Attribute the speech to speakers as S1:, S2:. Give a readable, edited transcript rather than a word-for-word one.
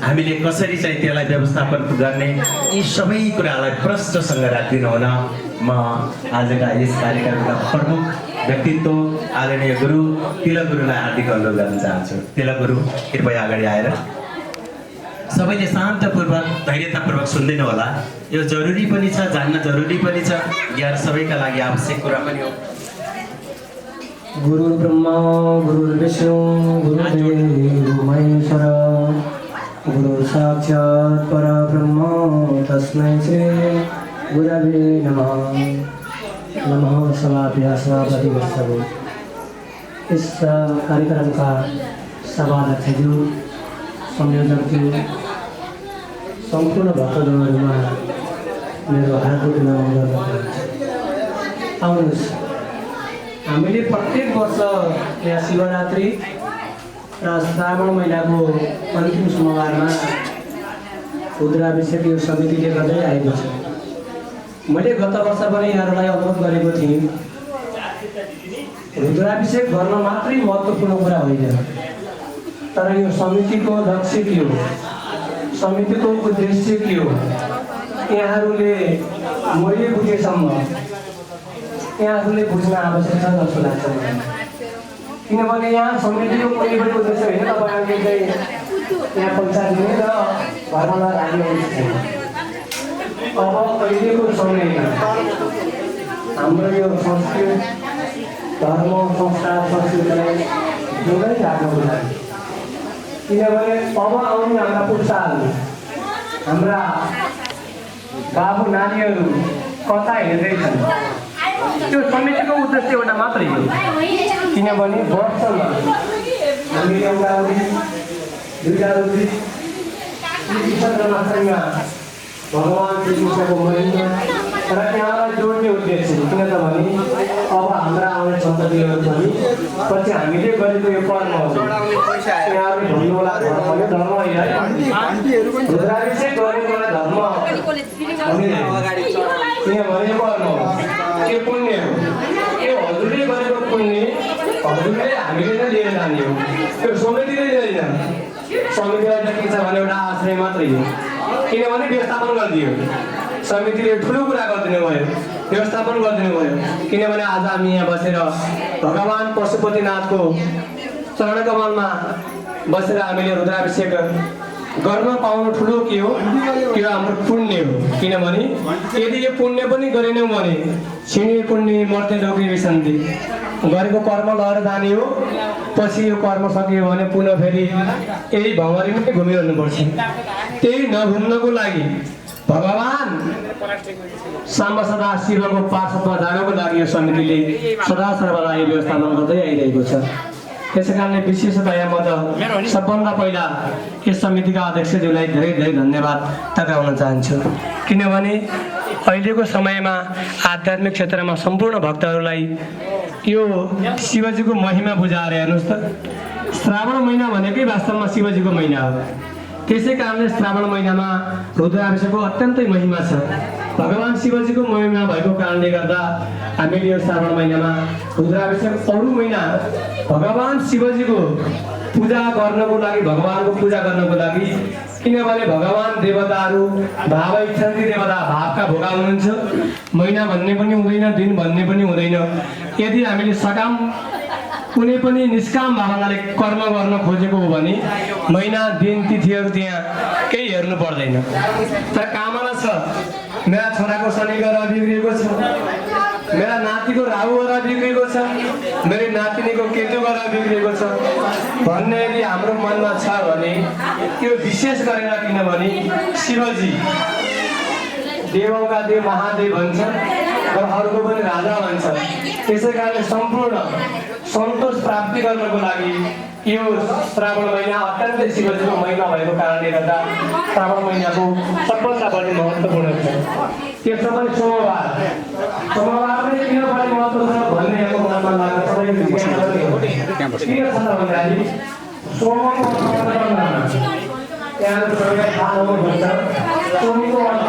S1: हामीले कसरी चाहिँ त्यसलाई व्यवस्थापन गर्ने यी सबै कुरालाई प्रष्टसँग राखिदिनु हुन म आजका यस कार्यक्रमका प्रमुख व्यक्तित्व आदरणीय गुरु तिलक गुरुलाई हार्दिक अनुरोध गर्न चाहन्छु। तिलक गुरु कृपया अगाडि आएर सबैले शान्तपूर्वक धैर्यतापूर्वक सुनिदिनु होला। यो जरुरी पनि छ, जान्न जरुरी पनि छ, ज्ञान सबैका लागि आवश्यक कुरा पनि हो।
S2: गुरु ब्रह्मा गुरु विष्णु गुरुदेव महेश्वर गुरु साक्षात् परब्रह्म तस्मै श्री गुरवे नमः। नमः सभापति इस कार्यक्रम का सभाध्यक्षज्यू संयोजकज्यू सम्पूर्ण भक्तजनहरूमा मेरो हार्दिक नमन गर्न चाहन्छु। आउनुहोस्, हामीले प्रत्येक वर्ष यहाँ शिवरात्रि र श्रावण महिनाको अन्तिम सोमबारमा रुद्राभिषेक यो समितिले गर्दै आएको छ। मैले गत वर्ष पनि यहाँहरूलाई अनुरोध गरेको थिएँ, रुद्राभिषेक गर्न मात्रै महत्त्वपूर्ण कुरा होइन, तर यो समितिको लक्ष्य के हो, समितिको उद्देश्य के हो, यहाँहरूले मैले बुझेसम्म यहाँहरूले बुझ्न आवश्यक छ जस्तो लाग्छ। किनभने यहाँ समितिको कुनै पनि उद्देश्य होइन तपाईँहरूले चाहिँ यहाँ पैसा दिने र घरमा राख्ने उद्देश्य छैन। अब अहिलेको समयमा हाम्रो यो संस्कृत धर्म संस्कार संस्कृतिलाई जोगाइ राख्नको लागि, किनभने अब आउने हाम्रा पुस्ताहरू हाम्रा बाबु नानीहरू कता हेर्दैछन्, त्यो समितिको उद्देश्य एउटा मात्रै हो। किनभने वर्षमा हामीले एउटा दुईटा रुपी श्रीकृष्णसँग भगवान् श्रीकृष्णको महिना र यहाँलाई जोड्ने उद्देश्य हो। किन त भने अब हाम्रा आउने सन्ततिहरू पनि पछि हामीले गरेको यो कर्म हो। यहाँहरूले भन्नुहोला धर्म होइन, रुद्राभिषेक गरेकोलाई धर्म किनभने कर्म हो, त्यो पुण्य हो। त्यो हजुरले गरेको पुण्य हजुरले हामीले नै लिएर जाने हो, त्यो समितिले लिँदैन। समितिलाई त के छ भने एउटा आश्रय मात्रै हो, किनभने व्यवस्थापन गरिदियो समितिले, ठुलो कुरा गरिदिनु भयो, व्यवस्थापन गरिदिनु भयो। किनभने आज हामी यहाँ बसेर भगवान् पशुपतिनाथको चरणकमलमा बसेर हामीले रुद्राभिषेक गर्न पाउनु ठुलो के हो, त्यो हाम्रो पुण्य हो। किनभने यदि यो पुण्य पनि गरेनौँ भने छिने पुण्य मर्ते लोके विसन्ति, गरेको कर्म लहर जाने हो। पछि यो कर्म सकियो भने पुनः फेरि यही भँवरी नै घुमिरहनुपर्छ। त्यही नघुम्नको लागि भगवान् साम्ब सदा शिवको पार्षदमा जानको लागि यो समितिले सदा सर्वदा यो व्यवस्थापन गर्दै आइरहेको छ। त्यसै कारणले विशेषतया म त सबभन्दा पहिला यस समितिका अध्यक्षज्यूलाई धेरै धेरै धन्यवाद टक्राउन चाहन्छु। किनभने अहिलेको समयमा आध्यात्मिक क्षेत्रमा सम्पूर्ण भक्तहरूलाई यो शिवजीको महिमा बुझाएर हेर्नुहोस् त, श्रावण महिना भनेकै वास्तवमा शिवजीको महिना हो। त्यसै कारणले श्रावण महिनामा रुद्राभिषेकको अत्यन्तै महिमा छ। भगवान् शिवजीको महिमा भएको कारणले गर्दा हामीले यो श्रावण महिनामा रुद्राभिषेक, अरू महिना भगवान् शिवजीको पूजा गर्नको लागि, भगवानको पूजा गर्नको लागि, किनभने भगवान् देवताहरू भाव इच्छन्ति देवता, भावका भोगा हुनुहुन्छ। महिना भन्ने पनि हुँदैन, दिन भन्ने पनि हुँदैन। यदि हामीले सकाम कुनै पनि निष्काम भावनाले कर्म गर्न खोजेको हो भने महिना दिन तिथिहरू त्यहाँ केही हेर्नु पर्दैन। तर कामना छ, मेरा छोराको शनि ग्रह बिग्रिएको छ, मेरा नातिको राहु ग्रह बिग्रिएको छ, मेरो नातिनीको केतु ग्रह बिग्रिएको छ भन्ने यदि हाम्रो मनमा छ भने त्यो विशेष गरेर, किनभने शिवजी देवौका देव महादेव भन्छ, ग्रहहरूको पनि राजा भन्छ। त्यसै कारणले सम्पूर्ण सन्तोष प्राप्ति गर्नको लागि यो श्रावण महिना अत्यन्तै शिवजीको महिना भएको कारणले गर्दा श्रावण महिनाको सबभन्दा बढी महत्त्वपूर्ण छ। त्यसमा पनि सोमबार पनि किन बढी महत्त्वपूर्ण भन्ने यहाँको मनमा लाग्छ, सबैले जिज्ञासा गर्ने हो। किन छ त भन्दाखेरि सोमको त्यहाँ सबैलाई थाहा हुनुपर्छ, सोमको अर्थ